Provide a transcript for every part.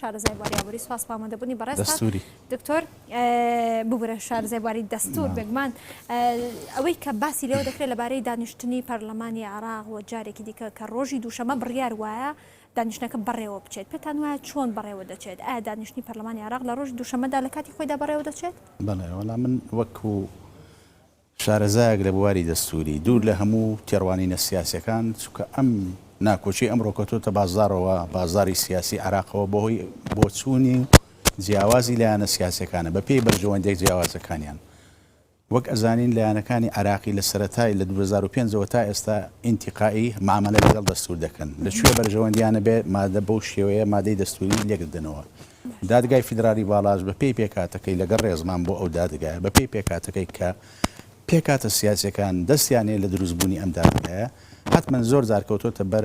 شارەزای بواری ئابووری سوپاس بۆ ئامادەبوونی بەڕێزتان دەستوری. دکتۆر ببورە شارەزای بواری دەستور بێگومان ئەوەی کە باسی لێوە دەکرێت لەبارەی دانیشتنی پەرلەمانی عێراق و جارێکی دیکە کە ڕۆژی دووشەمە بڕیار وایە دانیشتنەکە بەڕێوە بچێت پێتان وایە چۆن بەڕێوە دەچێت ئایا دانیشتنی پەرلەمانی عێراق لە ڕۆژی دووشەمەدا لە کاتی خۆیدا بەڕێوە دەچێت؟ بەڵێ وەڵا من وەکو شارەزایەک لە بواری دەستووری، دوور لە هەموو تێڕوانینە سیاسیەکان، چونکە ئەم ناکۆکیەی ئەمڕۆ کەوتۆتە بازاڕەوە، بازاڕی سیاسی عێراقەوە بەهۆی بۆچوونی جیاوازی لایەنە سیاسیەکانە بە پێی بەرژەوەندیە جیاوازەکانیان. وەک ئەزانین لایەنەکانی عێراقی لە سەرەتای لە 2005 ەوە تا ئێستا ئینتیقائی مامەلە لەگەڵ دەستوور دەکەن، لە کوێ بەرژەوەندیانە بێ مادە بەو شێوەیە مادەی دەستووری لێکدەدەنەوە. دادگای فیدرالی باڵاش بە پێی پێکهاتەکەی لەگەڵ ڕێزمان بۆ ئەو دادگایە بە پێی پێکهاتەکەی کە پێکهاتە سیاسیەکان دەستیان هەیە لە دروستبوونی ئەم دادگایە حەتمەن زۆر جار کەوتۆتە بەر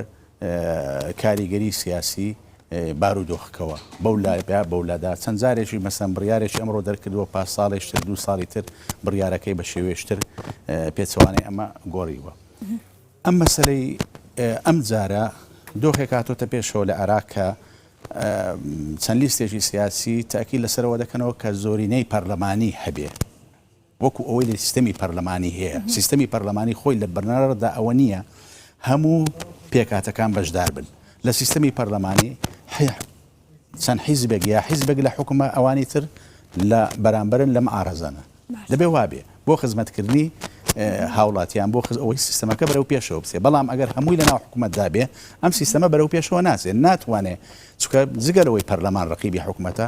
کاریگەری سیاسی بارودۆخەکەوە بەو لا بەو لادا چەند جارێکی مەسەن بڕیارێکی ئەمڕۆ دەرکردووە پاش ساڵێکی تر دوو ساڵی تر بڕیارەکەی بە شێوەیەکی تر پێچەوانەی ئەمە گۆڕیوە. ئەم مەسەلەی ئەم جارە دۆخێک هاتۆتە پێشەوە لە عێراق کە چەند لیستێکی سیاسی تاکی لەسەرەوە دەکەنەوە کە زۆرینەی پەرلەمانی هەبێ وەکو ئەوەی لە سیستەمی پەرلەمانی هەیە سیستەمی پەرلەمانی خۆی لە بەرنەڕدا ئەوە نییە هەموو پێکاتەکان بەشدار بن لە سیستەمی پەرلەمانی چەند حیزبێک یا حیزبێک لە حکومە ئەوانی تر لە بەرامبەرن لە معارەزەنە دەبێ وابێ بۆ خزمەتکردنی هاوڵاتیان بۆ خز ئەوەی سیستەمەکە بەرەو پێشەوە بچێ بەڵام ئەگەر هەمووی لەناو حکوومەتدا بێ ئەم سیستەمە بەرەو پێشەوە ناچێت ناتوانێ چونکە جگە لەوەی پەرلەمان ڕقیبی حکوومەتە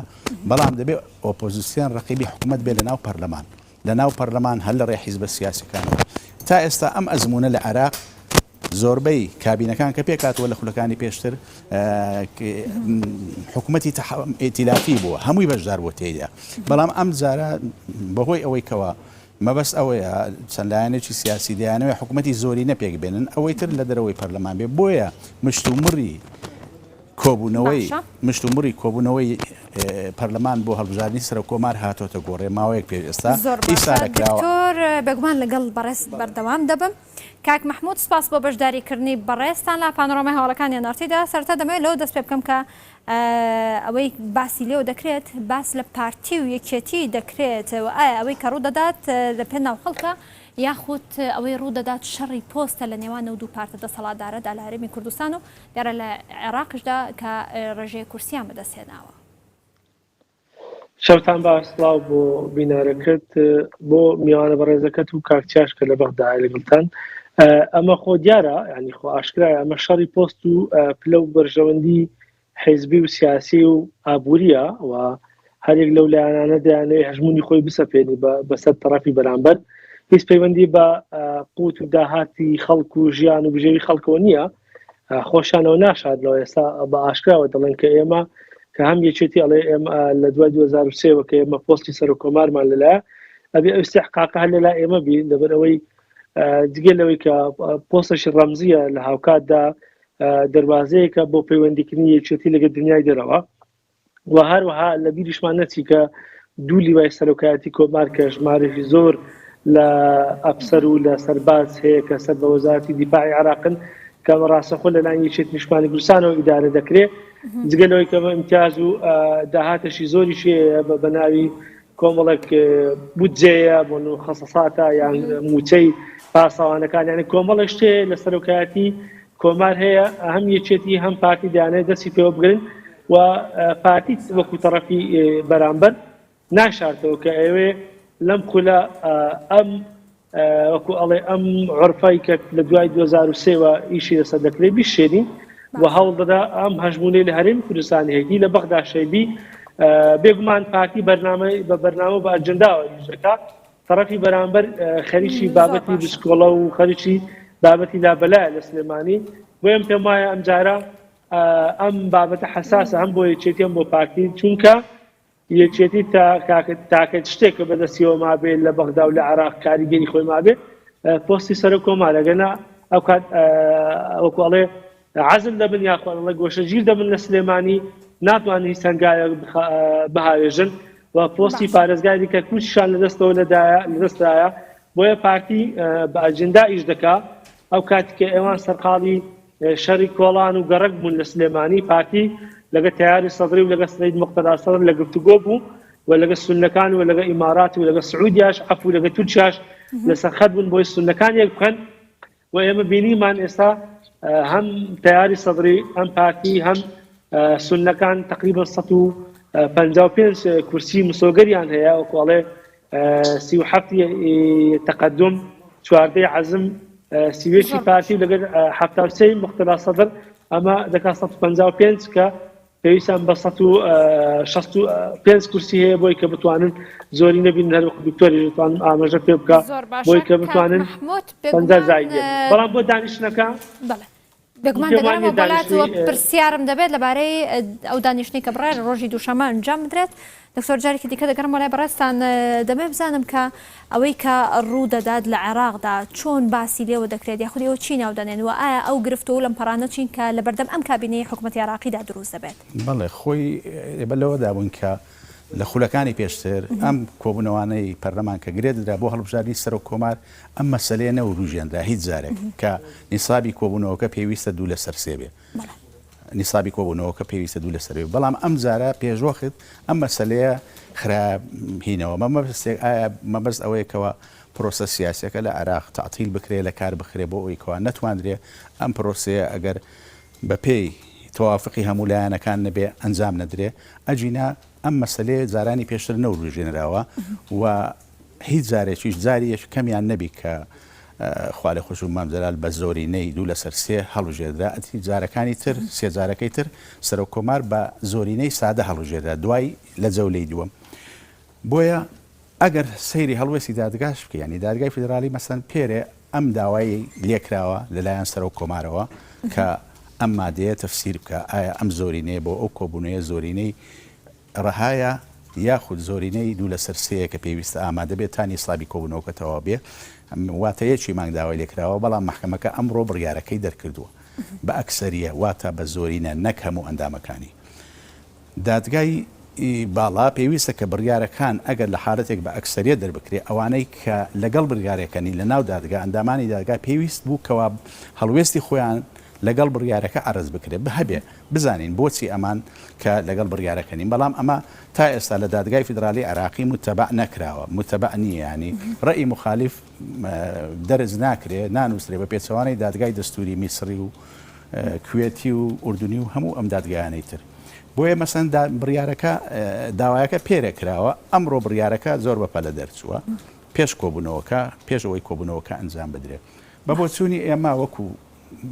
بەڵام دەبێ ئۆپۆزیسیۆن ڕقیبی حکوومەت بێ لەناو پەرلەمان لە ناو پەرلەمان هەر لە ڕێی حیزبە سیاسیەکانەوە. تا ئێستا ئەم ئەزموونە لە عێراق زۆربەی کابینەکان کە پێکهاتووە لە خولەکانی پێشتر حکوومەتی ئیتیلافی بووە هەمووی بەشدار بووە تێیدا بەڵام ئەم جارە بەهۆی ئەوەی کەوا مەبەست ئەوەیە چەند لایەنێکی سیاسی دەیانەوێت حکوومەتی زۆری نەپێک بێنن ئەوەی تر لە دەرەوەی پەرلەمان بێ بۆیە مشتومڕی کۆبوونەوەی باشە. مشتومڕی کۆبوونەوەی پەرلەمان بۆ هەڵبژاردنی سەرۆک کۆمار هاتۆتە گۆڕێ ماوەیەک پێش ئێستا زۆر باشە ئیسارە کراوە. دکتۆر بێگومان لەگەڵ بەڕێزت بەردەوام دەبم. کاک مەحمود سپاس بۆ بەشداری کردنی بەڕێزتان لە پانۆرامای هەواڵەکانی ئێن ئاڕ تیدا. سەرەتا دەمەوێت لەوە دەست پێ بکەم کە ئەوەی باسی لێوە دەکرێت باس لە پارتی و یەکێتی دەکرێت و ئایا ئەوەی کە ڕوودەدات لە پێناو خەڵکە یاخود ئەوەی ڕوودەدات شەڕی پۆستە لە نێوان ئەو دوو پارتە دەسەڵاتدارەدا لە هەرێمی کوردستان و دیارە لە عێراقیشدا کە ڕێژەیەک کورسیان بەدەستهێناوە. شەوتان باش سڵاو بۆ بینارەکەت بۆ میوانە بەڕێزەکەت و کاک چیاش کە لە بەغدایە لەگەڵتان ئەمە خۆ دیارە ینی خۆ ئاشکرایە ئەمە شەڕی پۆست و پلە و بەرژەوەندی حیزبی و سیاسی و ئابووریە و هەرێک لەو لایەنانە دەیانەوێت هەژمونی خۆی بسەپێنی بەسەر تەڕەفی بەرامبەر هیچ پەیوەندی بە قوت و داهاتی خەڵک و ژیان و بژێوی خەڵکەوە نییە خۆشانەوە ناشارنەوە ئێستا بە ئاشکراوە دەڵێن کە ئێمە کە هەم یەکێتی ئەڵێ ئێمە لە دوای 2023 کە ئێمە پۆستی سەرۆک کۆمارمان لەلایە ئەبێ ئەو استحقاقە هەر لەلا ئێمە بی لەبەر ئەوەی جگە لەوەی کە پۆستەشی ڕەمزیە لە هاوکاتدا دەروازەیەکە بۆ پەیوەندیکردنی یەکێتی لەگە دنیای دەرەوە و هەروەها لە بیریشمان نەچی کە دوو لیوای سەرۆکایەتی کۆمار کە ژمارەیەکی زۆر لە ئەفسەر و لە سەرباز هەیە کە سەر بە وەزارەتی دیفاعی عێراقن کە ڕاستەخۆ لەلایەن یەکێتی نیشتمانی کوردستانەوە ئیدارە دەکرێت جگە لەوەی کە ئیمتیاز و داهاتەشی زۆریش هەیە بە ناوی کۆمەڵێک بودجەیە بۆ خەسەساتە یان موچەی پاسەوانەکان یعنی کۆمەڵێک شتێ لە سەرۆکایەتی کۆمار هەیە هەم یەکێتی هەم پارتی دەیانەوێت دەستی پێوە بگرن و پارتی وەکو تەڕەفی بەرامبەر ناشارتەوە کە ئەوێ لەم خولە ئەم وەکو ئەڵێ ئەم عرفای کە لە دوای 2023وە ئیشی لەسەر دەکرێت بیشێنی و هەوڵ دەدا ئەم هەژمونەی لە هەرێمی کوردستان هەیەی لە بەغدا شەیبی بێگومان پارتی بەرنامەی بە بەرنامە بە ئەجنداوە ئیش دەکات تەڕەفی بەرامبەر خەریکی بابەتی بچکۆڵە و خەریکی بابەتی لابەلایە لە سلێمانی بۆیە پێم وایە ئەمجارە ئەم بابەتە حەساسە هەم بۆ یەکێتی هەم بۆ پارتی چونکە یەکێتی تا تاکە شتێک کە بەدەستیەوە مابێت لە بەغدا و لە عێراق کاریگەری خۆی مابێت پۆستی سەرۆک کۆمار ئەگەنا ئەو کات وەکو ئەڵێ عەزل دەبن یاخوا ئەڵێ گۆشەگیر دەبن لە سلێمانی ناتوانن هیچ هەنگاوێک بهاوێژن و پۆستی باشە. پارێزگاری کەرکوکیشان لەدەستەوە لەدایە لەدەستدایە بۆیە پارتی بە ئەجندا ئیش دەکا ئەو کاتی کە ئێوان سەرقاڵی شەڕی کۆڵان و گەڕەک بوون لە سلێمانی پارتی. لەگە تەیاری سەدری و لەگە سەید موقتەدا سەدر لە گفتوگۆ بوو و لەگە سوننەکان و لەگە ئیمارات و لەگە سعودیاش عەفو لەگە تورکیاش لەسەر خەت بوون بۆی سوننەکان یەک بخەن و ئێمە بینیمان ئێستا هەم تەیاری سەدری هەم پارتی هەم سوننەکان تقریبا 155 کورسی مسۆگەریان هەیە وەکو ئەڵێ 37 تەقدم چواردەی عەزم 31 پارتی و لەگەر 73 مختلا سەدر ئەمە دەکات 155 کە پێویستیان بە 165 کورسی هەیە بۆی کە بتوانن زۆری نەبین هەر وەکو دکتۆری بتوانن ئاماژە پێ بکە بۆی کە بتوانن زاید بەڵام بۆ دانیشتنەکە بەڵێ بێگومان دەگەڕێمەوە بۆ لات و پرسیارم دەبێت لەبارەی ئەو دانیشتنەی کە بڕیارە ڕۆژی دووشەممە ئەنجام بدرێت. دکتۆر جارێکی دیکە دەگەڕێمەوە لای بەڕێزتان، دەمەوێت بزانم کە ئەوەی کە ڕوو دەدات لە عێراقدا چۆن باسی لێوە دەکرێت یاخود ئێوە چی ناو دەنێن و ئایا ئەو گرفت و لەمپەڕانە چین کە لەبەردەم ئەم کابینەی حکومەتی عێراقیدا دروست دەبێت؟ بەڵێ خۆی ئێمە لەوەدا بووین کە لە خولەکانی پێشتر ئەم کۆبوونەوانەی پەرلەمان کە گرێ دەدرا بۆ هەڵبژاردنی سەرۆک کۆمار ئەم مەسەلەیە نەوروژێنرا هیچ جارێک کە نیسابی کۆبوونەوەکە پێویستە دوو لەسەر سێ بێ نیسابی کۆبوونەوەکە پێویستە دوو لەسەر بێ بەڵام ئەم جارە پێشوەخت ئەم مەسەلەیە خرا هینەوە مەبەستێک ئایا مەبەست ئەوەیە کەوا پرۆسە سیاسیەکە لە عێراق تەعتیل بکرێ لە کار بخرێ بۆ ئەوەی کەوا نەتواندرێ ئەم پرۆسەیە ئەگەر بەپێی تەوافقی هەموو لایەنەکان نەبێ ئەنجام نەدرێ، ئەگینا ئەم مەسەلەیە جارانی پێشتر نەوروژێنراوە و هیچ جارێکیش جاری یەکەمیان نەبی کە خوالێخۆشبوو مام جەلال بە زۆرینەی دوو لەسەر سێ هەڵبژێردرا، ئەتری جارەکانی تر سێ جارەکەی تر سەرۆک کۆمار بە زۆرینەی سادە هەڵبژێردرا دوای لە جەولەی دووەم. بۆیە ئەگەر سەیری هەڵوێستی دادگاش بکەی یانی دادگای فیدرالی مەسەن پێرێ ئەم داوای لێکراوە لەلایەن سەرۆک کۆمارەوە کە ئەم مادەیە تەفسیر بکە ئایا ئەم زۆرینەیە بۆ ئەو کۆبوونەیە زۆرینەی ڕەهایە یاخود زۆرینەی دوو لەسەر سێیە کە پێویستە ئامادە بێت تا نیسابی کۆبوونەوەکە تەواو بێ واتە یەکی مانگ داوای لێکراوە بەڵام مەحکەمەکە ئەمڕۆ بڕیارەکەی دەرکردووە بە ئەکسەریە واتە بە زۆرینە نەک هەموو ئەندامەکانی دادگای باڵا پێویستە کە بڕیارەکان ئەگەر لە حالەتێک بە ئەکسەریەت دەربکرێ ئەوانەی کە لەگەڵ بریارەکە نین لە ناو دادگا ئەندامانی دادگا پێویست بوو کەوا هەڵوێستی خۆیان لەگەڵ بڕیارەکە عەرز بکرێ بهەبێ بزانین بۆچی ئەمان کە لەگەڵ بڕیارەکە نین بەڵام ئەمە تا ئێستا لە دادگای فیدرالی عێراقی متەبع نەکراوە متەبع نییە یانی ڕەئی موخالیف دەرج ناکرێ نانووسرێ بە پێچەوانەی دادگای دەستووری میسری و کوێتی و ئوردنی و هەموو ئەم دادگایانەی تر. بۆیە مەسەن بڕیارەکە داوایەکە پێرێ کراوە، ئەمڕۆ بڕیارەکە زۆر بەپەلە دەرچووە پێش کۆبوونەوەکە، پێش ئەوەی کۆبوونەوەکە ئەنجام بدرێت. بە بۆچوونی ئێمە وەکو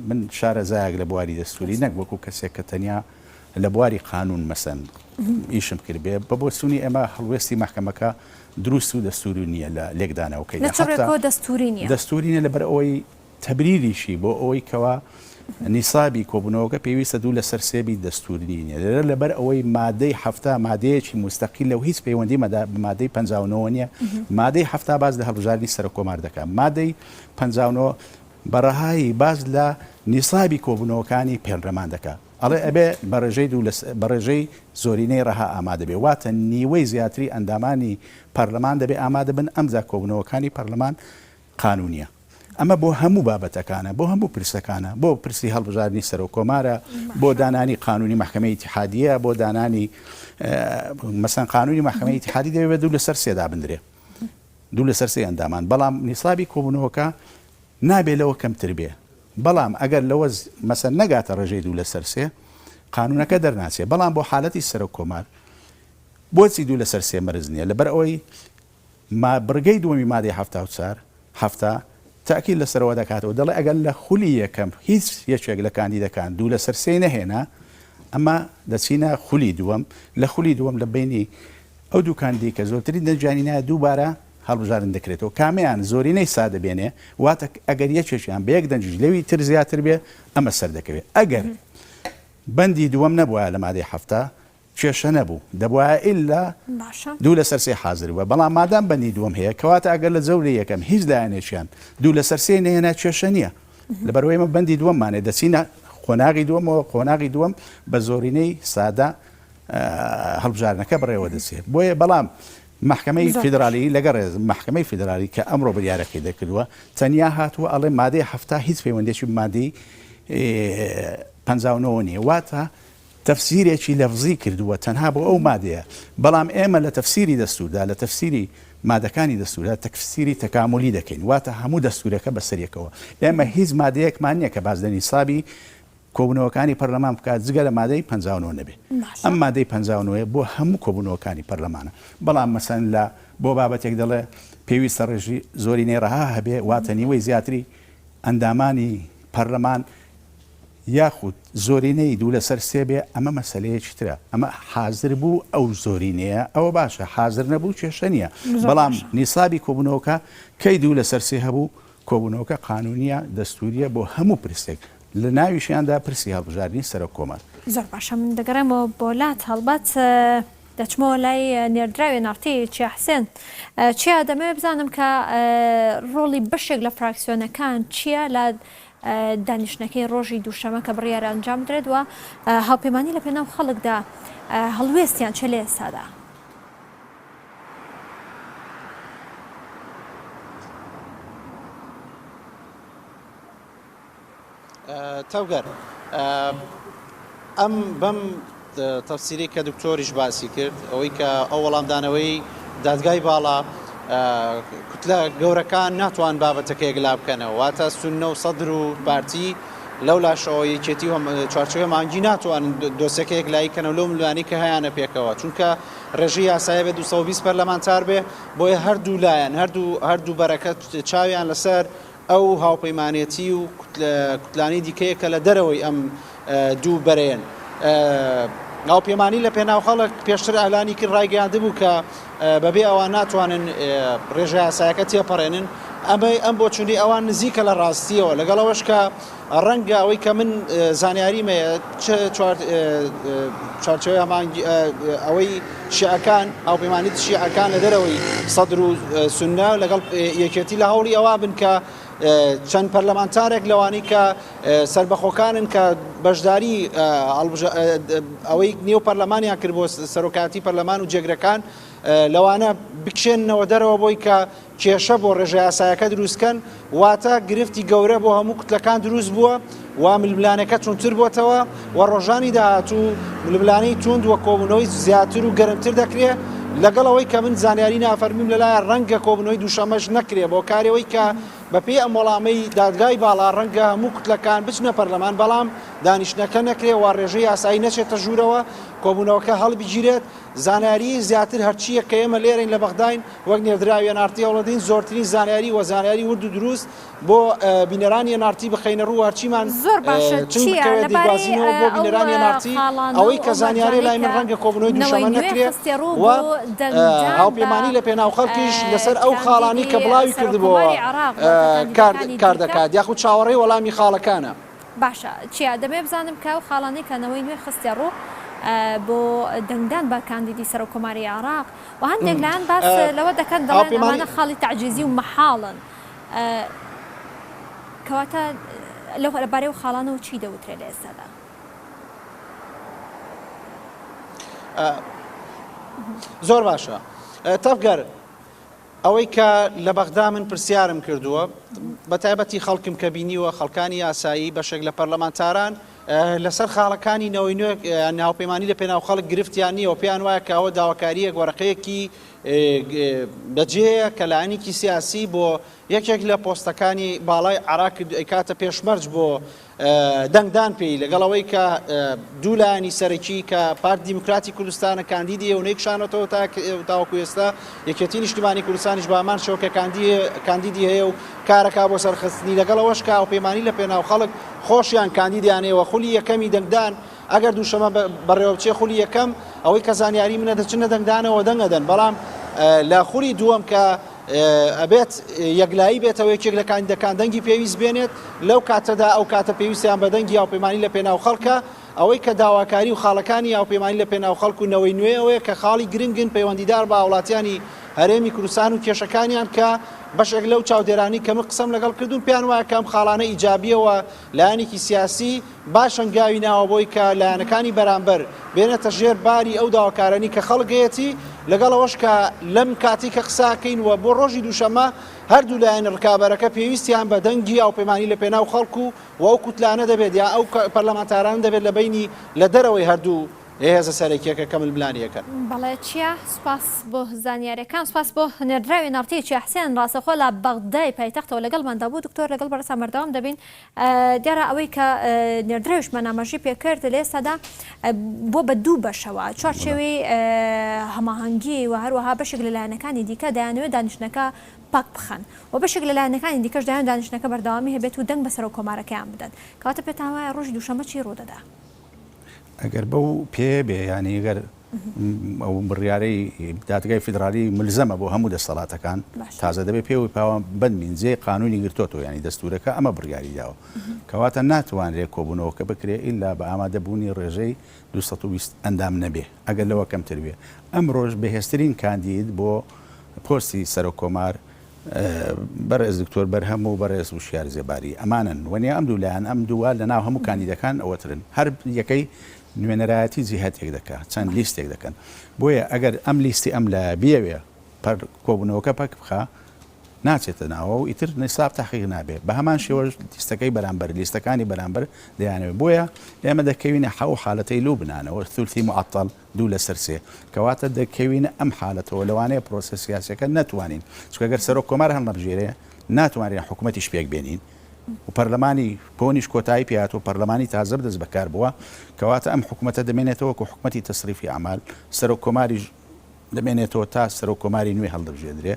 من شارەزایەک لە بواری دەستووری نەک وەکو کەسێک کە تەنیا لە بواری قانوون مەسەن ئیشم کردبێ، بە بۆچوونی ئێمە هەڵوێستی مەحکەمەکە دروست و دەستووری نییە لە لێکدانەوەکەیدا. لە چ ڕووێکەوە دەستووری نییە؟ دەستووری نییە لەبەر ئەوەی تەبریریشی بۆ ئەوەی کەوا نیسابی کۆبوونەوەکە پێویستە دوو لەسەر سێ بیت دەستووری نیە. لێرە لەبەر ئەوەی مادەی 70 مادەیەکی موستەقیلە و هیچ پەیوەندی بە مادەی 59 نیە. مادەی 70 باس لە هەڵبژاردنی سەرۆککۆمار دەکات. مادەی 59 بە ڕەهایی باس لە نیسابی کۆبوونەوەکانی پەرلەمان دەکات. ئەڵێ ئەبێ بە ڕێژەی دوو لە بە ڕێژەی زۆرینەی ڕەها ئامادە بێ. واتە نیوەی زیاتری ئەندامانی پەرلەمان دەبێ ئامادە بن ئەمجا کۆبوونەوەکانی پەرلەمان قانوونیە. ئەمە بۆ هەموو بابەتەکانە، بۆ هەموو پرسەکانە، بۆ پرسی هەڵبژاردنی سەرۆک کۆمارە، بۆ دانانی قانونی مەحکەمەی ئیتیحادیە، بۆ دانانی مەسەن قانونی مەحکەمەی ئیتیحادی دەبێ بە دوو لەسەر سێ دابندرێ، دوو لەسەر سێ ئەندامان، بەڵام نیسابی کۆبوونەوەکە نابێ لەوە کەمتر بێ، بەڵام ئەگەر لەوە مەسەن نەگاتە ڕێژەی دوو لەسەر سێ قانونەکە دەرناچێ، بەڵام بۆ حالەتی سەرۆک کۆمار بۆچی دوو لەسەر سێ مەرج نییە؟ لەبەر ئەوەی ما بڕگەی دووەمی مادەی 74، 70، تەئکید لەسەر ئەوە دەکاتەوە دەڵێ ئەگەر لە خولی یەکەم هیچ یەکێک لە کاندیدەکان دوو لەسەر سێی نەهێنا ئەمە دەچینە خولی دووەم، لە خولی دووەم لە بەینی ئەو دوو کاندیدەی کە زۆرترین دەنگیانی نایە دووبارە هەڵبژاردن دەکرێتەوە کامەیان زۆرینەی سادە بێنێ واتە ئەگەر یەکێکیان بە یەک دەنگیش لەوی تر زیاتر بێ ئەمە سەردەکەوێ ئەگەر بەندی دووەم نەبوایە لە مادەی 70 کێشە نەبوو دەبوایە ئیلا باشە. دوو لەسەر سێ حازر بووە بەڵام مادام بەندی دووەم هەیە کەواتە ئەگەر لە جەوری یەکەم هیچ لایەنێکیان دوو لەسەر سێ نەهێنا کێشە نییە لەبەرئەوەی ئێمە بەندی دووەممان هەیە دەچینە قۆناغی دووەمەوە قۆناغی دووەم بە زۆرینەی سادە هەڵبژاردنەکە بەڕێوە دەچێت بۆیە بەڵام مەحکەمەی زۆر باش. فیدرالی لەگەڵ ڕێزم مەحکەمەی فیدرالی کە ئەمڕۆ بریارەکەی دەرکردووە تەنیا هاتووە ئەڵێ مادەی 70 هیچ پەیوەندێکی بە مادەی 59 نییە واتە. تەفسیرێکی لەفزی کردووە تەنها بۆ ئەو مادەیە، بەڵام ئێمە لە تەفسیری دەستووردا، لە تەفسیری مادەکانی دەستووردا تەفسیری تەکامولی دەکەین، واتە هەموو دەستوورەکە بەسەریەکەوە. ئێمە هیچ مادەیەکمان نییە کە باس لە نیسابی کۆبوونەوەکانی پەرلەمان بکات جگە لە مادەی 59 نەبێ. ئەم مادەی 59 ە بۆ هەموو کۆبوونەوەکانی پەرلەمانە، بەڵام مەسەلەن لە بۆ بابەتێک دەڵێ پێویستە ڕێژی زۆرینەی ڕەها هەبێ، واتە نیوەی زیاتری ئەندامانی پەرلەمان یاخود زۆرینەی دوو لەسەر سێ بێ ئەمە مەسەلەیەکی ترە ئەمە حازر بوو ئەو زۆرینەیە ئەوە باشە حازر نەبوو کێشە نییە بەڵام نیسابی کۆبوونەوەکە کەی دوو لەسەر سێ هەبوو کۆبوونەوەکە قانونیە دەستوریە بۆ هەموو پرسێک لە ناویشیاندا پرسی هەڵبژاردنی سەرۆک کۆمار. زۆر باشە من دەگەڕێمەوە بۆ لات هەڵبەت دەچمەوە لای نێردراوی ناڕتی چیا حسێن. چیا دەمەوێت بزانم کە ڕۆڵی بەشێک لە فراکسیۆنەکان چییە لە دانیشتنەکەی ڕۆژی دووشەمە کە بڕیارە ئەنجام بدرێت و هاوپەیمانی لە پێناو خەڵکدا هەڵوێستیان چیە لە ئێستادا؟ تەڤگەر، ئەم بەم تەفسیرەی کە دکتۆریش باسی کرد، ئەوەی کە ئەو وەڵامدانەوەی دادگای باڵا کوتلە گەورەکان ناتوان بابەتەکە یەکلا بکەنەوە، واتە سوننە و سەدر و پارتی لەو لاشەوە یەکێتی و چوارچێوەی مانگی ناتوانن دۆسیەکە یەکلایی کەنەوە لەو ململانێی کە هەیانە پێکەوە، چونکە ڕێژەی یاسایی بێ 220 پەرلەمانتار بێ، بۆیە هەردوو لایەن هەردوو هەردوو بەرەکە چاویان لەسەر ئەو هاوپەیمانێتی و کوتلانەی دیکەیە کە لە دەرەوەی ئەم دوو بەرەیەن. هاوپەیمانی لە پێناو خەڵک پێشتر ئالانی کرد ڕایگەیاندبوو کە بەبێ ئەوان ناتوانن ڕێژە یاسایەکە تێپەڕێنن. ئەمەی ئەم بۆچوونەی ئەوان نزیکە لە ڕاستیەوە، لەگەڵ ئەوەش کە ڕەنگە ئەوەی کە من زانیاریم هەیە چ چوارچێوەی هەماهەنگی ئەوەی شیعەکان هاوپەیمانیت شیعەکان لە دەرەوەی سەدر و سوننە لەگەڵ یەکێتی لە هەوڵی ئەوە بن کە چەند پەرلەمانتارێک لەوانەی کە سەربەخۆکانن کە بەشداری ئەوەی نێو پەرلەمانیان کرد بۆ سەرۆکایەتی پەرلەمان و جێگرەکان لەوانە بکشێننەوە دەرەوە بۆی کە کێشە بۆ ڕێژە یاسایەکە دروست کەن، واتە گرفتی گەورە بۆ هەموو کوتلەکان دروست بووە و ململانێکە توندتر بۆتەوە و ڕۆژانی داهاتوو ململانێی توند و کۆبوونەوەی زیاتر و گەرمتر دەکرێ، لەگەڵ ئەوەی کە من زانیاری نافەرمیم لەلایە ڕەنگە کۆبوونەوەی دووشەممەش نەکرێ بۆ کاری ئەوەی کە بەپێی ئەم وەڵامەی دادگای باڵا ڕەنگە هەموو کوتلەکان بچنە پەرلەمان بەڵام دانیشتنەکە نەکرێ و ڕێژەی یاسایی نەچێتە ژوورەوە کۆبوونەوەکە هەڵبگیرێت. زانیاریی زیاتر هەرچییەک کە ئێمە لێرەین لە بەغداین وەک نێردراوی ئێن ئاڕ تی هەوڵدەدەین زۆرترین زانیاری و زانیاری ورد و دروست بۆ بینەرانی ئێن ئاڕ تی بخەینە ڕوو و هەرچیمان زۆر باشە چنگ چییە بکەوێت لەبارەی دەیگوازینەوە بۆ ئەو بینەرانی ئێن ئاڕ تی خاڵانە و ئەوەی کە ئەو زانیارییە مەرجانەی لای من کە ڕەنگە کۆبوونەوەی نەوەی دووشەممە نوێ نەکرێ خستیە ڕوو و بۆ دەنگدان بە هاوپەیمانی لە پێناو خەڵکیش لەسەر ئەو خاڵانەی کە کاندیدی بڵاوی کردبۆوە سەرۆککۆماری عێراق واتە کار کاندیدەکانی کار دیکە. دەکات یاخود چاوەڕێی وەڵامی خاڵەکانە. باشە چیا دەمەوێ بزانم کە ئەو خاڵانەی کە نەوەی نوێ خستیە ڕوو بۆ دەنگدان بە کاندیدی سەرۆک کۆماری عێراق و هەندێک لایەن باس لەوە دەکەن دەڵێن ئەمانە خاڵی تەعجیزی و مەحاڵن کەواتە لەو لەبارەی ئەو خاڵانەوە چی دەوترێ لە ئێستادا؟ زۆر باشە تەڤگەر ئەوەی کە لە بەغدا من پرسیارم کردووە، بە تایبەتی خەڵکم کە بینیوە، خەڵکانی یاسایی، بەشێک لە پەرلەمانتاران لەسەر خاڵەکانی نەوەی نوێ یان هاوپەیمانی لە پێناو خەڵک گرفتیان نییە و پێیان وایە کە ئەوە داواکارییەک وەرەقەیەکی بەجێیە کە لایەنێکی سیاسی بۆ یەکێک لە پۆستەکانی باڵای عێراق ئەیکاتە پێشمەرج بۆ دەنگدان پێی، لەگەڵ ئەوەی کە دوو لایەنی سەرەکی کە پارتی دیموکراتی کوردستانە کاندیدی هەیە و نەیکشانەتەوە تاوەکو ئێستا، یەکێتی نیشتیمانی کوردستانیش بە هەمان شێوە کە کاندیدی هەیە و کارەکا بۆ سەرخستنی، لەگەڵ ئەوەش کە هاوپەیمانی لە پێناو خەڵک خۆشیان کاندیدیان هەیە و خولی یەکەمی دەنگدان ئەگەر دووشەمە بەڕێوەبچێ خولی یەکەم ئەوەی کە زانیاری منە دەچنە دەنگدانەوە دەنگ ئەدەن، بەڵام لە خولی دووەم کە ئەبێت یەکلایی بێتەوە یەکێک لە کاندیدەکان دەنگی پێویست بێنێت، لەو کاتەدا ئەو کاتە پێویستیان بە دەنگی هاوپەیمانی لە پێناو خەڵکە، ئەوەی کە داواکاری و خاڵەکانی هاوپەیمانی لە پێناو خەڵک و نەوەی نوێ ئەوەیە کە خاڵی گرنگن پەیوەندیدار بە هاوڵاتیانی هەرێمی کوردستان و کێشەکانیان کە. بەشێک لەو چاودێرانی کە من قسەم لەگەڵ کردوون پێیان وایە کە ئەم خاڵانە ئیجابییە و لایەنێکی سیاسی باش هەنگاوی ناوە بۆی کە لایەنەکانی بەرامبەر بێنێتە ژێر باری ئەو داواکارانی کە خەڵک هەیەتی، لەگەڵ ئەوەش کە لەم کاتەی کە قسەکەین و بۆ ڕۆژی دووشەممە هەردوو لایەنی ڕکابەرەکە پێویستیان بە دەنگی هاوپەیمانی لە پێناو خەڵک و و ئەو کوتلانە دەبێت یا ئەو پەرلەمانتارانە دەبێت لە بەینی لە دەرەوەی هەردوو هێزە سەرەکیەکە کە ململانێیەکەن. بەڵێ چیا، سوپاس بۆ زانیاریەکان، سوپاس بۆ نێردراوی ناڕتی چیا حسێن ڕاستەوخۆ لە بەغدای پایتەختەوە لەگەڵماندا بوو، دکتۆر لەگەڵ بەڕێزتان بەردەوام دەبین، دیارە ئەوەی کە نێردراویشمان ئاماژەی پێکرد لە ئێستادا بووە بە دوو بەشەوە، چوارچێوەی هەماهەنگی و هەروەها بەشێک لە لایەنەکانی دیکە دەیانەوێت دانیشتنەکە پەک بخەن و بەشێک لە لایەنەکانی دیکەش دەیانەوێت دانیشتنەکە بەردەوامی هەبێت و دەنگ بە سەرۆک کۆمارەکەیان بدەن. کەواتە پێتان وایە ڕۆژی دووشەممە چی ڕوودەدا؟ ئەگەر بەو پێیە بێ یانی گەر ئەو بڕیارەی دادگای فیدرالی ملزەمە بۆ هەموو دەسەڵاتەکان تازە دەبێ پێوەی پاوەبەند بین جێی قانونی گرتۆتەوە یانی دەستورەکە ئەمە بڕیاری داوە کەواتە ناتوانرێ کۆبوونەوەکە بکرێ ئیلا بە ئامادەبوونی ڕێژەی 220 ئەندام نەبێ ئەگەر لەوە کەمتر بێ ئەمڕۆش بەهێزترین کاندید بۆ پۆستی سەرۆک کۆمار بەڕێز دکتۆر بەرهەم و بەڕێز وشیار زێباری ئەمانەن وەنیا ئەم دوو لایەن ئەم دووە لە ناو هەموو کاندیدەکان ئەوەترن هەر یەکەی نوێنەرایەتی جیهەتێک دەکا چەند لیستێک دەکەن بۆیە ئەگەر ئەم لیستی ئەم لایە بیەوێ پەر کۆبوونەوەکە پەک بخا ناچێتە ناوە و ئیتر نیساب تحقیق نابێ بە هەمان شێوەش لیستەکەی بەرامبەر لیستەکانی بەرامبەر دەیانەوێت بۆیە ئێمە دەکەوینە حەو حالەتەی لوبنانەوە ثلثی معطل دوو لەسەر سێ کەواتە دەکەوینە ئەم حالەتەوە لەوانەیە پرۆسە سیاسیەکە نەتوانین چونکە گەر سەرۆک کۆمار هەڵنەبژێرێ ناتوانرێن حکومەتیش پێک بێنین و پەرلەمانی کۆنیش کۆتایی پێ هاتووە پەرلەمانی تازە بدەست بەکار بووە کەواتە ئەم حکومەتە دەمێنێتەوە وەکو حکومەتی تەسریفی ئەعمال سەرۆک کۆماریش دەمێنێتەوە تا سەرۆک کۆماری نوێ هەڵدەبژێردرێ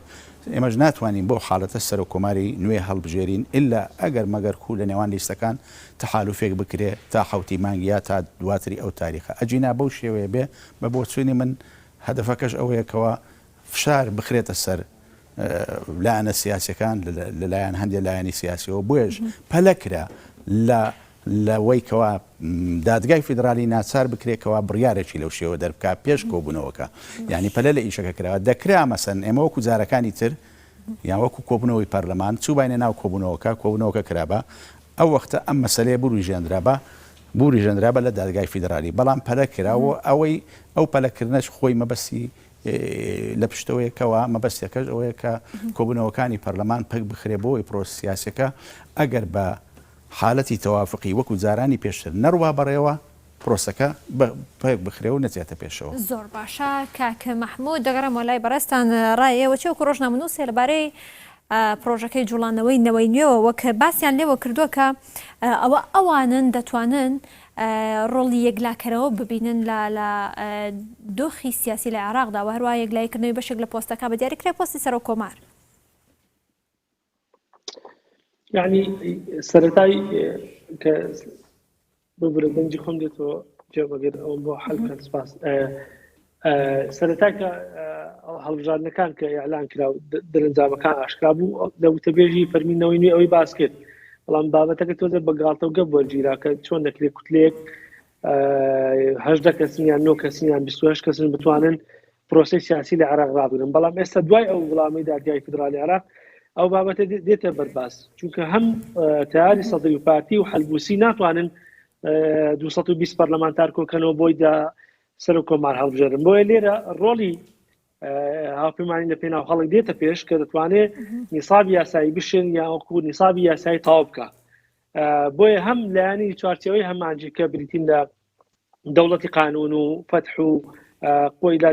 ئێمەش ناتوانین بەو حاڵەتە سەرۆک کۆماری نوێ هەڵبژێرین ئیلا ئەگەر مەگەر کو لە نێوان لیستەکان تەحالوفێک بکرێ تا حەوتی مانگ یا تا دواتری ئەو تاریخە ئەگینا بەو شێوەیە بێ بە بۆچوونی من هەدەفەکەش ئەوەیە کەوا فشار بخرێتە سەر لایەنە سیاسیەکان لەلایەن هەندێک لایەنی سیاسیەوە بۆیەش پەلە کرا لە لەوەی کەوا دادگای فیدرالی ناچار بکرێت کەوا بڕیارێکی لەو شێوە دەربکا پێش کۆبوونەوەکە یعنی پەلە لە ئیشەکە کراوە دەکرا مەسەن ئێمە وەکو جارەکانی تر یان وەکو کۆبوونەوەی پەرلەمان چووباینە ناو کۆبوونەوەکە کۆبوونەوەکە کرابا ئەو وەختە ئەم مەسەلەیە بوروژێنرابا بوروژێنرابا لە دادگای فیدرالی بەڵام پەلە کرا و ئەوەی ئەو پەلەکردنەش خۆی مەبەستی لە پشتەوەیە کەوا مەبەستەکەش ئەوەیە کە کۆبوونەوەکانی پەرلەمان پەک بخرێ بۆی پرۆسە سیاسیەکە ئەگەر بە حالەتی تەوافقی وەکو جارانی پێشتر نەڕوا بەڕێوە پرۆسەکە پەک بخرێ و نەچێتە پێشەوە. زۆر باشە کاک مەحمود دەگەڕێمەوە لای بەڕێزتان ڕای ئێوە چیە وەکو ڕۆژنامەنووسێ لەبارەی پڕۆژەکەی جوڵانەوەی نەوەی نوێوە وەک باسیان لێوە کردووە کە ئەوە ئەوانن دەتوانن ڕۆڵی یەکلاکەرەوە ببینن لە لە دۆخی سیاسی لە عێراقدا و هەروە یەکلاییکردنەوەی بەشێک لە پۆستەکان بە دیاریکرای پۆستی سەرۆک کۆمار. یعنی سەرەتای کە ببورە دەنگی خۆم دێتەوە جێم ئەگەر ئەوم بۆ حەل بکەن سپاس سەرەتا کە هەڵبژاردنەکان کە ئیعلان کرا و دەرەنجامەکان ئاشکرا بوو لە وتەبێژی فەرمی نەوەی نوێ ئەوەی باس کرد بەڵام بابەتەکە تۆزە بە گاڵتە و گەپ وەرگیرا کە چۆن دەکرێت کوتلێک هەژدە کەسن یان نۆ کەسن یان 28 کەسن بتوانن پرۆسەی سیاسی لە عێراق ڕابگرن بەڵام ئێستا دوای ئەو وڵامی دادگای فیدرالی عێراق ئەو بابەتە دێتە بەرباس چونکە هەم تیاری سەدری و پارتی و حەلبوسی ناتوانن 220 پەرلەمانتار کۆکەنەوە بۆی دا سەرۆک کۆمار هەڵبژێرن بۆیە لێرە ڕۆڵی هاوپەیمانی لە پێناو خەڵک دێتە پێش کە دەتوانێت نیسابی یاسایی بشێن یاوەکو نیسابی یاسایی تەواو بکە بۆیە هەم لایەنی چوارچێوەی هەمانجی کە بریتین لە دەوڵەتی قانون و فەتح و قۆی لە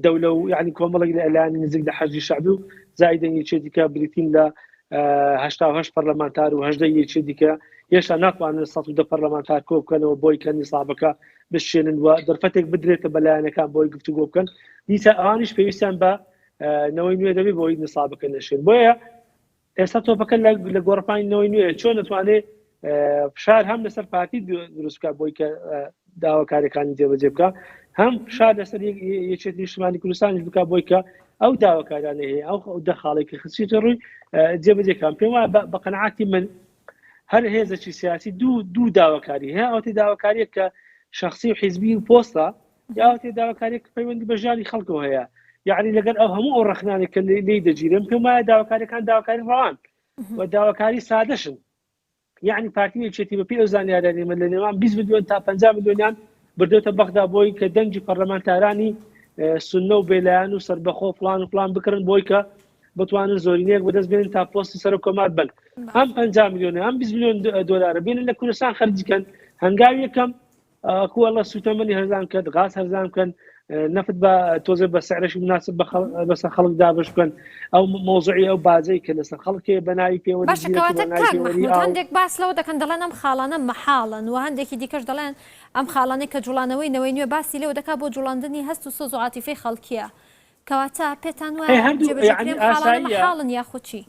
دەولە و یعنی کۆمەڵێک لە لایەنی نزیک لە حەشدی شەعبی و زایدەن یەکێتی کە بریتین لە 88 پەرلەمانتار و هەژدە یەکێ دیکە هێشتا ناتوانن 110 پەرلەمانتار کۆ بکەنەوە بۆی کە نیسابەکە بشێنن و دەرفەتێک بدرێتە بە لایەنەکان بۆی گفتوگۆ بکەن دیسا ئەوانیش پێویستیان بە نەوەی نوێ دەبێت بۆی نیسابەکە نەشێن بۆیە ئێستا تۆپەکە لە گۆڕپانی نەوەی نوێ چۆن دەتوانێت فشار هەم لەسەر پارتی دروست بکات بۆی کە داواکاریەکانی جێبەجێ بکە هەم فشار لەسەر یەکێتی نیشتمانی کوردستانیش بکات بۆی کە ئەو داواکارانە هەیە ئەو دەخاڵێک کە خستیتە ڕووی جێبەجێکان پێم وایە بە قەناعەتی من هەر هێزێکی سیاسی دوو دوو داواکاری هەیە ئەوەتی داواکاریەک کە شخصی و حیزبی و پۆستە یاوەتی داواکاریەک پەیوەندی بە ژیانی خەڵکەوە هەیە. یعنی لەگەر ئەو هەموو ئەو ڕەخنانێک کە لێی دەگیرێن پێم وایە داواکاریەکان داواکاری ڕەوان و داواکاری سادەشن یعنی پارتی و یەکێتی بەپێی ئەو زانیاریانەی من لە نێوان 20 ملیۆن تا 50 ملیۆنیان بردێتە بەغدا بۆی کە دەنگی پەرلەمانتارانی سنە و بێلایەن و سەربەخۆ فلان و فلان بکڕن بۆی کە بتوانن زۆرینەیەک بەدەست بێنن تا پۆستی سەرۆک کۆمار بن ئەم 50 ملیۆن ئەم 20 ملیۆن دۆلارە بێنن لە کوردستان خەرج کەن هەنگاوی یەکەم ئەکو ئەڵە سوتەمەنی هەرزان کەن غاز هەرزان بکەن نەفت بە تۆزێ بە سعرش مناسب بەسەر خەڵک دابش بکەن ئەو مۆزعی ئەو باجەی کە لەسەر خەڵکێ بە ناوی پێوە باشە کەواتە کاک مەحمود هەندێک باس لەوە دەکەن دەڵێن ئەم خاڵانە مەحاڵن و هەندێکی دیکەش دەڵێن ئەم خاڵانەی کە جوڵانەوەی نەوەی نوێ باسی لێوە دەکات بۆ جوڵاندنی هەست و سۆز و عاتیفەی خەڵکییە کەواتە پێتان وایە هەردوو جێبەجێکردنی یعنی ئەم خاڵانە ئاساییە مەحاڵن یاخود چی؟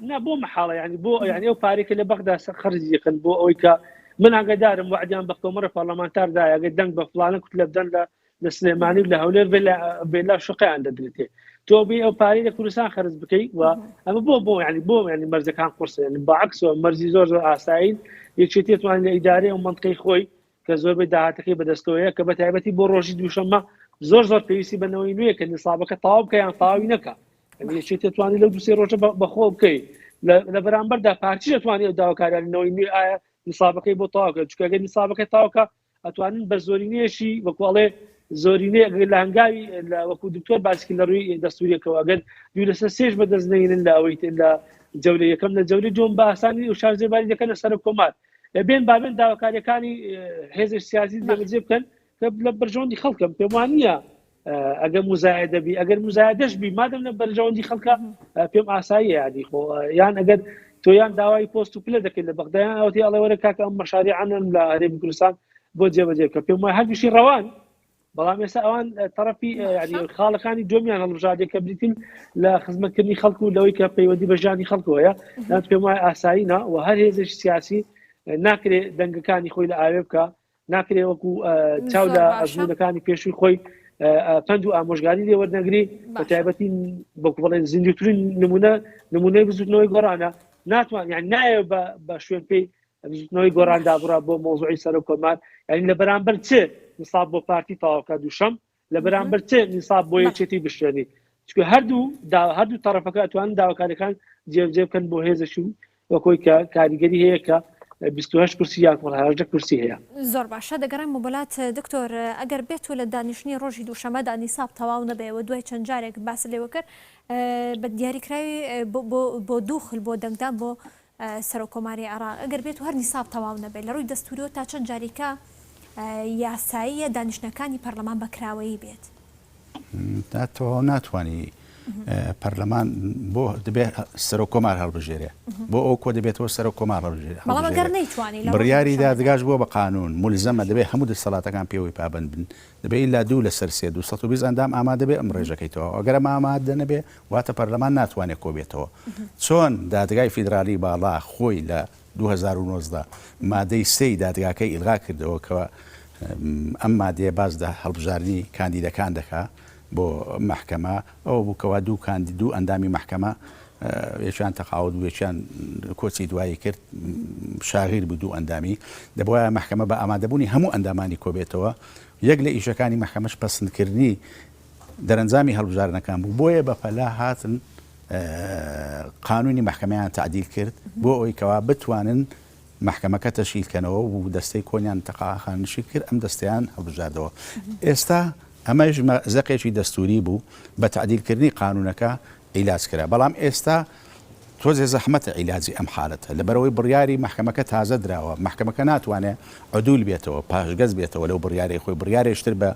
نا بۆ مەحاڵە یعنی بۆ یعنی ئەو پارەی کە لە بەغدا خەرجی دەکەن بۆ ئەوەی کە من ئاگادارم وعدیان بە کۆمەڵە پەرلەمانتار دایە ئەگەر دەنگ بە فلانە کوتلە بدەن لە لە سلێمانی و لە هەولێر ڤێلا شوقەیان دەدرێتێ تۆ بێ ئەو پارەی لە کوردستان خەرج بکەی و ئەمە بۆ بۆ یعنی بۆ یعنی مەرجەکان قورسە یعنی باعکسەوە مەرجی زۆر زۆر ئاسایین یەکێتی توانێت لە ئیدارەی ئەو مەنتقەی خۆی کە زۆربەی داهاتەکەی بەدەستەوەیە کە بە تایبەتی بۆ ڕۆژی دووشەممە زۆر زۆر پێویستی بە نەوەی نوێ کە نسابەکە تەواو بکە یان تەواوی نەکە یەکێتی دەتوانێت لەو دوسێ ڕۆژە بەخۆ بکەیت لە بەرامبەردا پارتی دەتوانێت ئەو داواکاریانی نەوەی نوێ ئایا نسابەکەی بۆ تەواو کرد چونکە گەر نسابەکەی تەواو کە ئەتوانن بە زۆرینەیەشی وەکو ئەڵێ زۆرینەیە ئەگەر لە هەنگاوی لە وەکو دکتۆر باسی کرد لە ڕووی دەستوریەکەوە ئەگەر دوو لەسەر سێش بەدەست نەینن لە ئەوەی لە جەولە یەکەم لە جەولەی دووەم بە ئاسانی و شارزێباری دەکەنە سەرۆک کۆمار بێن بابێن داواکاریەکانی هێزی سیاسی جێبەجێ بکەن کە لە بەرژەوەندی خەڵکم پێم وان نییە ئەگەر مزایدە بی ئەگەر مزایدەش بی مادەم لە بەرژەوەندی خەڵکە پێم ئاسایی یادی خۆ یان ئەگەر تۆ یان داوای پۆست و پلە دەکەیت لە بەغدایان ئەوتی ئەڵێ وەرە کاکە ئەم مەشاریعانم لە هەرێمی کوردستان بۆ جێبەجێ بکە پێم وایە هەردووشی ڕەوان بەڵام ئێستا ئەوان تەرەفی یعنی خاڵەکانی دومیان هەڵبژاردێ کە بریتین لە خزمەتکردنی خەڵک و لەوەی کە پەیوەندی بە ژیانی خەڵکەوەیە نات پێم وایە ئاسایی نا و هەر هێزێکی سیاسی ناکرێ دەنگەکانی خۆی لە ئاوێ بکە ناکرێ وەکو چاو لە ئەزمونەکانی پێشووی خۆی پند و ئامۆژگاری لێ وەرنەگری بە تایبەتی بەکو بڵێن زیندوترین نمونە نمونەی بزوتنەوەی گۆڕانە ناتوان یان نایە بە شوێن پێی بزوتنەوەی گۆڕان دابڕا بۆ مۆزوعی سەرۆک کۆمار یعنی لە بەرامبەر چ نساب بۆ پارتی تەواوکە دووشەم لە بەرامبەر چ نساب بۆ یەکێتی بشێنی چونکە هەردوو هەردوو تەرەفەکە ئەتوانن داواکاریەکان جێبجێ بکەن بۆ هێزێکی و وەکۆی کە کاریگەری هەیە کە 28 کورسی یان 18 کورسی هەیە. زۆر باشە دەگەڕێمەوە بۆلات دکتۆر ئەگەر بێتو لە دانیشتنی ڕۆژی دووشەمەدا نیساب تەواو نەبێ و دوای چەند جارێک باست لێوە کرد بە دیاریکراوی بۆ دوو خول بۆ دەنگدان بۆ سەرۆک کۆماری عێراق ئەگەر بێت و هەر نیساب تەواو نەبێت لە ڕووی دەستوریەوە تا چەند جاریکە یاساییە دانیشتنەکانی پەرلەمان بە کراوەیی بێت؟ تۆ ناتوانی پەرلەمان بۆ دەبێت سەرۆک کۆمار هەڵبژێرێ بۆ ئەو کۆ دەبێتەوە سەرۆک کۆمار هەڵبژێرێ بەڵام ئەگەر نەیتوانی لە بڕیاری دادگاش بووە بە قانون مولزەمە دەبێت هەموو دەسەڵاتەکان پێوەی پابند بن دەبێت ئیلا دوو لەسەر سێ 220 ئەندام ئامادە بێ ئەم ڕێژەکەی تەواو ئەگەر ئەمە ئامادە نەبێ واتە پەرلەمان ناتوانێت کۆبێتەوە چۆن دادگای فیدرالی باڵا خۆی لە 2019 مادەی سێی دادگاکەی ئیلغا کردەوە کە ئەم مادەیە باس لە هەڵبژاردنی کاندیدەکان دەکا بۆ مەحکەمە ئەوە بوو کەوا دوو کاندید دوو ئەندامی مەحکەمە یەکیان تەقاوت بوو یەکیان کۆچی دوایی کرد شاغیر بوو دوو ئەندامی دەبوایە مەحکەمە بە ئامادەبوونی هەموو ئەندامانی کۆبێتەوە یەک لە ئیشەکانی مەحکەمەش پەسندکردنی دەرەنجامی هەڵبژاردنەکان بوو بۆیە بەپەلە هاتن قانونی مەحکەمەیان تەعدیل کرد بۆ ئەوەی کەوا بتوانن مەحکەمەکە تەشکیل کەنەوە و دەستەی کۆنیان تەقاعە خانەنشین کرد ئەم دەستەیان هەڵبژاردەوە ئێستا ئەمەش زەقێکی دەستوری بوو بە تەعدیلکردنی قانونەکە عیلاج کرا بەڵام ئێستا تۆزێ زەحمەتە عیلاجی ئەم حالەتە لەبەرئەوەی بڕیاری مەحکەمەکە تازە دراوە مەحکەمەکە ناتوانێ عدول بێتەوە پاشگەز بێتەوە لەو بڕیارەی خۆی بڕیارێکی تر بە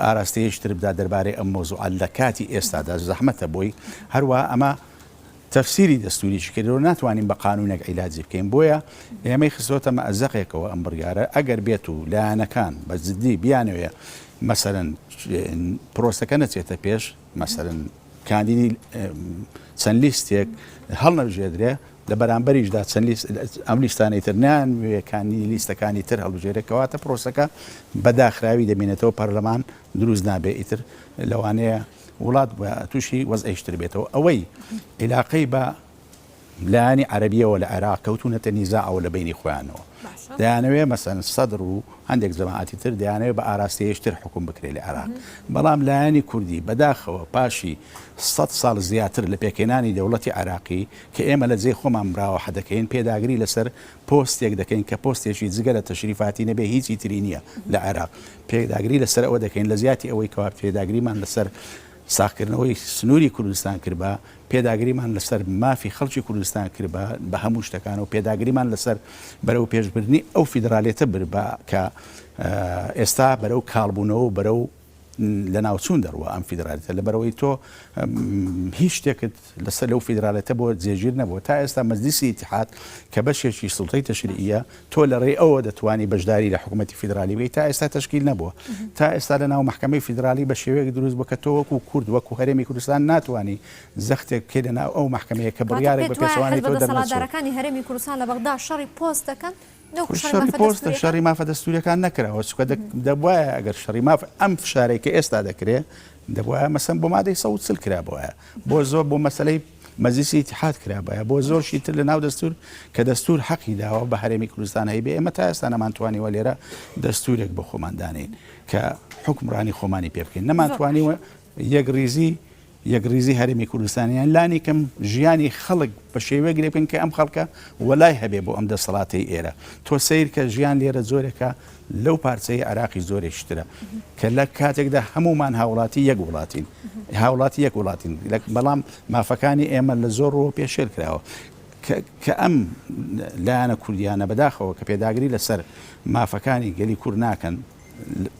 ئاراستەیەکی تر بدا دەربارەی ئەم مەوزوعە لە کاتی ئێستادا زەحمەتە بۆی هەروەها ئەمە تەفسیری دەستوریی کردەوە ناتوانین بە قانونێک عیلاجی بکەین بۆیە ئێمەی خستۆتە مەئەزەقێکەوە ئەم بڕیارە ئەگەر بێت و لایەنەکان بە جدی بیانەوێ مەسەلەن پرۆسەکە نەچێتە پێش مەسەلەن کاندیدی چەند لیستێک هەڵنەبژێردرێ لە بەرامبەریشدا چەند لیست ئەم لیستانەی تر نانوێ کاندیدی لیستەکانی تر هەڵبژێرێ کەواتە پرۆسەکە بە داخراوی دەمێنێتەوە پەرلەمان دروست نابێ ئیتر لەوانەیە وڵات تووشی وەزعیش تر بێتەوە ئەوەی عیلاقەی بە. لایەنی عەرەبیەوە لە عێراق کەوتونەتە نیزاعەوە لە بەینی خۆیانەوە دەیانەوێ مەسەن سەدر و هەندێک جەماعەتی تر دەیانەوێ بە ئاراستەیەش تر حکوم بکرێ لە عێراق بەڵام لایەنی کوردی بەداخەوە پاشی سەد ساڵ زیاتر لە پێکهێنانی دەوڵەتی عێراقی کە ئێمە لە جێی خۆمان مراوەحە دەکەین پێداگری لەسەر پۆستێک دەکەین کە پۆستێکی جگە لە تەشریفاتی نەبێ هیچی تری نییە لە عێراق پێداگری لەسەر ئەوە دەکەین لە جیاتی ئەوەی کەوا پێداگریمان لەسەر ساغکردنەوەی سنووری کوردستان کردبا، پێداگریمان لەسەر مافی خەڵکی کوردستان کردبا بە هەموو شتەکانەوە، پێداگریمان لەسەر بەرەوپێشبردنی ئەو فیدرالیەتە بردبا کە ئێستا بەرەو کاڵبوونەوە و بەرەو لەناوچوون دەڕوا ئەم فیدرالیەتە، لەبەرئەوەی تۆ هیچ شتێکت لەسەر لەو فیدرالیەتە بۆ جێگیر نەبووە. تا ئێستا مەجلیسی ئیتیحاد کە بەشێکی سوڵتەی تەشریعییە، تۆ لە ڕێی ئەوەوە دەتوانی بەشداری لە حکوومەتی فیدرالی بکەی، تا ئێستا تەشکیل نەبووە. تا ئێستا لە ناو مەحکەمەی فیدرالی بە شێوەیەک دروست بووە کە تۆ وەکوو کورد، وەکوو هەرێمی کوردستان ناتوانی زەختێک بکەی لە ناو ئەو مەحکەمەیە کە کەواتە بڕیارێک پێت بە وایە پێچەوانەی حزبە تۆ دەرنەچووە. دەسەڵاتدارەکانی هەرێمی کوردستان لە بەغدا شەڕی پۆست دەکەن نەوەکو خۆ شەڕی شەڕی مافە پۆستە، دەستوورییەکان؟ شەڕی مافە دەستوورییەکان نەکراوە، چونکە دەبوایە ئەگەر شەڕی ماف ئەم فشارەی کە ئێستا دەکرێ دەبوایە مەسەن بۆ مادەی 140 کرابوایە، بۆ زۆر بۆ مەسەلەی مەجلیسی ئیتیحاد کرابایە، بۆ زۆر شتی تر لە ناو دەستور کە دەستور حەقی داوە بە هەرێمی کوردستان هەیبێ، ئێمە تا ئێستا نەمانتوانیوە لێرە دەستورێک بۆ خۆمان دانێین کە حوکمڕانی خۆمانی پێ بکەین، نەمانتوانیوە یەکڕیزی یەکڕیزی هەرێمی کوردستان یان لانی کەم ژیانی خەڵک بە شێوەیەک لێ بکەین کە ئەم خەڵکە وەلای هەبێ بۆ ئەم دەسەڵاتەی ئێرە. تۆ سەیر کە ژیان لێرە جۆرێکە لەو پارچەی عێراقیش جۆرێکی ترە کە لە کاتێکدا هەموومان هاوڵاتی یەک وڵاتین هاوڵاتی یەک وڵاتین بەڵام مافەکانی ئێمە لە زۆر ڕووەوە پێشێل کراوە کە ئەم لایەنە کوردیانە بەداخەوە کە پێداگری لەسەر مافەکانی گەلی کورد ناکەن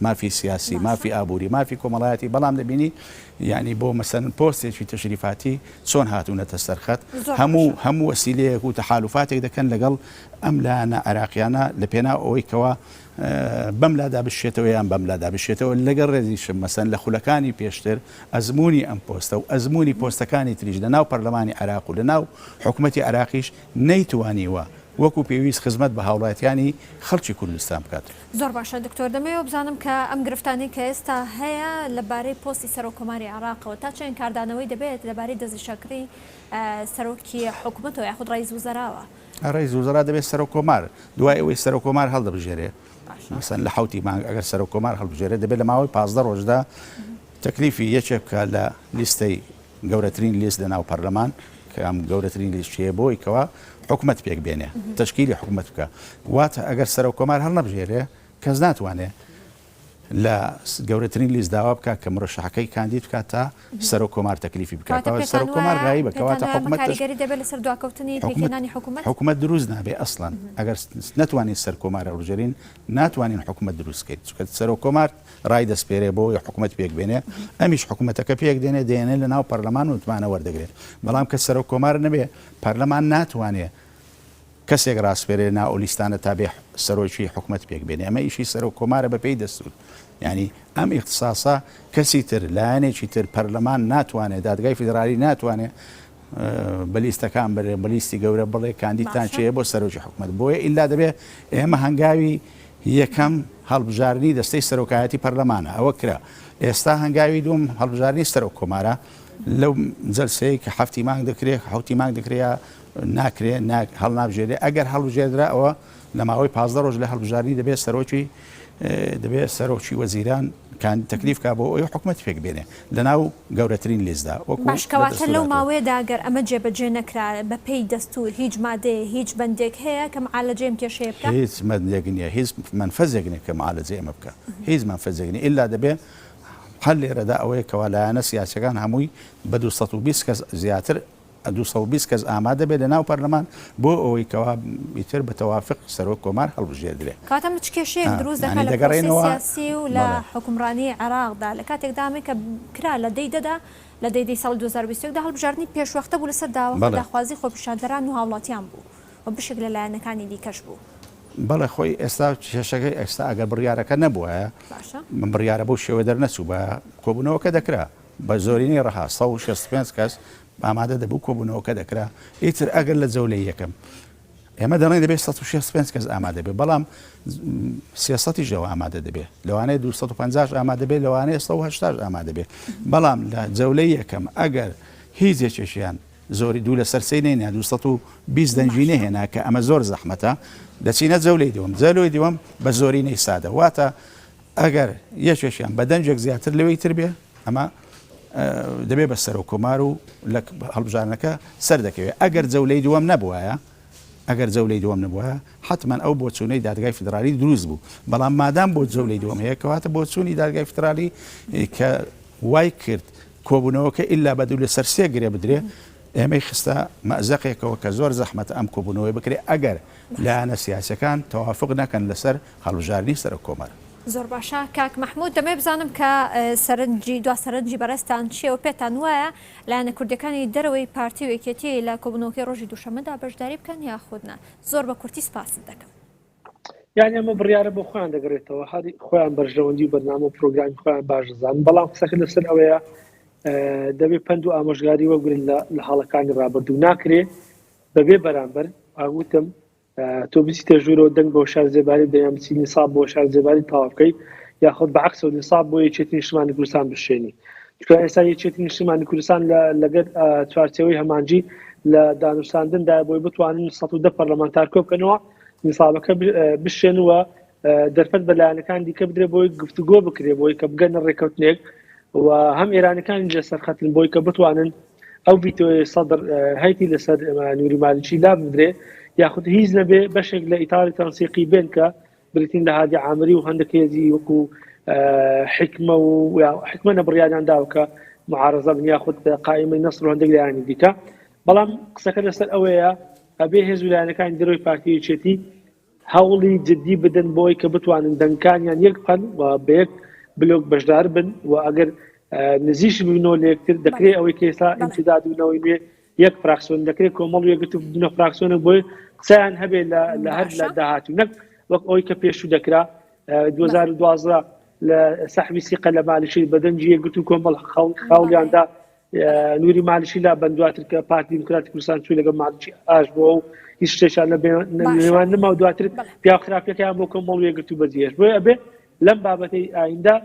مافی سیاسی، مافی ئابووری، مافی کۆمەڵایەتی، بەڵام دەبینی یانی بۆ مەسەلەن پۆستێکی تەشریفاتی چۆن هاتوونەتە سەر خەت، هەموو هەموو وەسیلەیەک و تەحالوفاتێک دەکەن لەگەڵ ئەم لایەنە عێراقیانە لە پێناو ئەوەی کەوا بەم لادا بشێتەوە یان بەم لادا بشێتەوە، لەگەڵ ڕێزیشم مەسەلەن لە خولەکانی پێشتر ئەزموونی ئەم پۆستە و ئەزموونی پۆستەکانی تریش لە ناو پەرلەمانی عێراق و لە ناو حکومەتی عێراقیش نەیتوانیوە وەکو پێویست خزمەت بە هاوڵاتیانی خەڵکی کوردستان بکات. زۆر باشە دکتۆر دەمەوێ بزانم کە ئەم گرفتانەی کە ئێستا هەیە لە بارەی پۆستی سەرۆک کۆماری عێراقەوە تا چەند کاردانەوەی دەبێت لە بارەی دەستنیشانکردنی سەرۆکی حکومەتەوە یاخود ڕئیس وزەراوە؟ ڕئیس وزەرا دەبێت سەرۆک کۆمار دوای ئەوەی سەرۆک کۆمار هەڵدەبژێرێ مەسەن لە حوتی مانگ ئەگەر سەرۆک کۆمار هەڵبژێرێت دەبێت لە ماوەی 15 ڕۆژدا تەکلیفی یەکێک بکات لە لیستەی گەورەترین لیست لە ناو پەرلەمان کە ئەم گەورەترین لیست چیە بۆی کەوا حکومەت پێک بێنێ تەشکیلی حکومەت بکە واتە ئەگەر سەرۆک کۆمار هەڵنەبژێرێ کەس ناتوانێ لە گەورەترین لیست داوا بکات کە مرەشەحەکەی کاندید بکات تا سەرۆک کۆمار تەکلیفی بکات سەرۆک کۆمار غایبە کەواتە حکومەت کاریگەری دەبێت لەسەر دواکەوتنی پێکهێنانی حکومەت حکومەت دروست نابێ ئەسڵەن ئەگەر نەتوانین سەر کۆمار هەڵبژێرین ناتوانین حکومەت دروست کەین چونکە سەرۆک کۆمار ڕای دەسپێرێ بۆ ئەوەی حکومەت پێک بێنێ، ئەمیش حکومەتەکە پێک دێنێ دەیەنێ لە ناو پەرلەمان و متمانە وەردەگرێ، بەڵام کە سەرۆک کۆمار نەبێ پەرلەمان ناتوانێ کەسێک ڕاسپێرێ لە ناو ئەو لیستانە تا بێ سەرۆکی حکومەت پێک بێنێ، ئەمە ئیشی سەرۆک کۆمارە بە پێی دەستور، یانی ئەم ئیختساسە کەسی تر لایەنێکی تر پەرلەمان ناتوانێ دادگای فیدرالی ناتوانێ بە لیستەکان بەرێ بە لیستی گەورە بڵێ کاندیدتان کێیە بۆ سەرۆکی حکومەت بۆیە ئیلا دەبێ ئێمە هەنگاوی یەکەم هەڵبژاردنی دەستەی سەرۆکایەتی پەرلەمانە ئەوە کرا ئێستا هەنگاوی دووەم هەڵبژاردنی سەرۆک کۆمارە لەو جەلسەیە کە هەفتی مانگ دەکرێت حوتی مانگ دەکرێت ناکرێ هەڵنابژێرێ ئەگەر هەڵبژێردرا ئەوە لە ماوەی 15 ڕۆژ لە هەڵبژاردنی دەبێت سەرۆکی دەبێت سەرۆکی وەزیران کان تەکلیف کا بۆ ئەوەی حکومەت پێک بێنێ لەناو گەورەترین لیستدا وەکو باش لە کەواتە دەستوور لەو هاتووە. ماوەیەدا گەر ئەمە جێبەجێ نەکرا بەپێی دەستوور هیچ مادەیە هیچ بەندێک هەیە کە معالەجەی ئەم کێشەیە بکا؟ هیچ بەندێک نییە هیچ مەنفەزێک نییە کە معالەجەی ئەمە بکا هیچ مەنفەزێک نییە ئیلا دەبێ حەل لێرەدا ئەوەیە کەوا لایەنە سیاسیەکان هەمووی بە 220 کەس زیاتر 220 کەس ئامادە بێت لە ناو پەرلەمان بۆ ئەوەی کەوا ئیتر بە تەوافق سەرۆک کۆمار هەڵبژێردرێ. کەواتە ئەمە چ کێشەیەک دروست دەکات یانی لە پرۆسەی دەگەڕێنەوە سیاسی و لە بەڵێ. حوکمڕانی عێراقدا لە کاتێکدا ئەمەی کە کرا لە دەی دەدا لە دەی دەی ساڵی 2021 دا هەڵبژاردنی پێشوەختە بوو لەسەر داوا بەڵێ. داخوازی خۆپیشاندەران و هاوڵاتیان بوو و بەشێک لە لایەنەکانی دیکەش بوو. بەڵێ خۆی ئێستا کێشەکەی ئێستا ئەگەر بڕیارەکە نەبوایە باشە. بڕیارە بەو شێوە دەرنەچووبایە کۆبوونەوەکە دەکرا بە زۆرینەی ڕەها 165 کەس ئامادە دەبوو کۆبوونەوەکە دەکرا ئیتر ئەگەر لە جەولەی یەکەم ئێمە دەڵێن دەبێت 165 کەس ئامادە بێت بەڵام 300 لەوە ئامادە دەبێت لەوانەیە 250 ئامادە بێت لەوانەیە 180 ئامادە بێت بەڵام لە جەولەی یەکەم ئەگەر هیچ یەکێکیان زۆری دوو لەسەر سێی نەهێنا، 220 دەنگی نەهێنا کە ئەمە زۆر زەحمەتە، دەچینە جەولەی دووەم، جەولەی دووەم بە زۆرینەی سادە، واتە ئەگەر یەکێکیان بە دەنگێک زیاتر لەوەی تر بێ ئەمە دەبێ بە سەرۆک کۆمار و لە هەڵبژاردنەکە سەر دەکەوێت. ئەگەر جەولەی دووەم نەبوایە، ئەگەر جەولەی دووەم نەبوایە حەتمەن ئەو بۆچوونەی دادگای فیدرالی دروست بوو، بەڵام مادام بۆ جەولەی دووەم هەیە کەواتە بۆچوونی دادگای فیدرالی کە وای کرد کۆبوونەوەکە ئیلا بە دوو لەسەر سێ گرێ بدرێ ئێمەی خستە مەئزەقێکەوە کە زۆر زەحمەتە ئەم کۆبوونەوەی بکرێ ئەگەر لایەنە سیاسیەکان تەوافق نەکەن لەسەر هەڵبژاردنی سەرۆک کۆمار. زۆر باشە کاک مەحمود دەمەوێت بزانم کە سەرنجی دوا سەرنجی بەڕێزتان چیە و پێتان وایە لایەنە کوردیەکانی دەرەوەی پارتی و یەکێتی لە کۆبوونەوەکەی ڕۆژی دووشەممەدا بەشداری بکەن یاخود نا؟ زۆر بە کورتی سپاست دەکەم. یانی ئەمە بڕیارە بۆ خۆیان دەگەڕێتەوە هەر خۆیان بەرژەوەندی و بەرنامە و پرۆگرامی خۆیان باش دەزانن بەڵام قسەکە لەسەر ئەوەیە دەبێ پەند و ئامۆژگاری وەرگرن لە هەڵەکانی ڕابردوو ناکرێ بەبێ بەرامبەر ئاگوتم تۆ بچیتە ژوورەوە دەنگ بۆ شار زێباری بدەیان بچی نیساب بۆ شار زێباری تەواو بکەی یاخود بە عەکسەوە نیساب بۆ یەکێتی نیشتمانی کوردستان بشێنی چونکە ئێستا یەکێتی نیشتمانی کوردستان لە لەگەر چوارچێوەی هەمانجی لە دانوستاندندا بۆی بتوانن 110 پەرلەمانتار کۆ بکەنەوە نیسابەکە بشێن و دەرفەت بە لایەنەکان دیکە بدرێ بۆی گفتوگۆ بکرێ بۆی کە بگەنە ڕێککەوتنێک و هەم ئێرانەکانی لەسەر خەتن بۆی کە بتوانن ئەو ڤیتۆی سەدر هەیتی لەسەر نوری مالکی لا بدرێ یاخود هیچ نەبێ بەشێک لە ئیتاری تەنسیقی بێن کە بریتین لە هادی عامری و هەندێک هێزی وەکو حکمە و حکمە نە بڕیاریان داوە کە معارزە بن یاخود قائیمەی نەسر و هەندێک لایەنی دیکە بەڵام قسەکە لەسەر ئەوەیە ئەبێ هێز و لایەنەکانی دەرەوەی پارتی یەکێتی هەوڵی جدی بدەن بۆی کە بتوانن دەنگکانیان یەک بخەن و بە یەک بلۆک بەشدار بن و ئەگەر نزیش ببنەوە لە یەکتر دەکرێت ئەوەی کە ئێستا ئیمتیداد و نەوەی نوێ یەک فراکسیۆن دەکرێت کۆمەڵ و یەکگرتوو ببنە فراکسیۆنێک بۆی قسەیان هەبێت لە هەر لە داهاتوو نەک وەک ئەوەی کە پێشوو دەکرا 2012 لە سەحبی سیقە لە مالشی بە دەنگی یەکگرتوو کۆمەڵ خەڵیاندا نوری مالشی لا بەن دواتر کە پارتی دیموکراتی کوردستان چوو لەگەڵ مالشی ئاش بووە و هیچ شتێکیان لە نێوان نەما و دواتر پیاو خراپەکەیان بۆ کۆمەڵ و یەکگرتوو بەجێهێشت بۆیە ئەبێ لەم بابەتەی ئایندە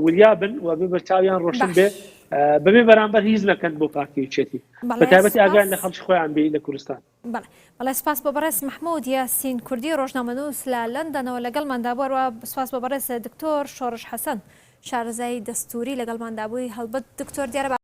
وریا بن و بێ بەرچاویان ڕۆشن بێ بەبێ بەرامبەر هیچ نەکەن بۆ پارتی یەکێتی بە تایبەتی ئاگایان لە خەڵکی خۆیان بێ لە کوردستان. بەڵێ بەڵێ سپاس بۆ بەڕێز مەحمود یاسین کوردی ڕۆژنامەنووس لە لەندەنەوە لەگەڵماندا بوو هەروەها سپاس بۆ بەڕێز دکتۆر شۆڕش حەسەن شارەزای دەستووری لەگەڵماندا بووی هەڵبەت دکتۆر دیارە.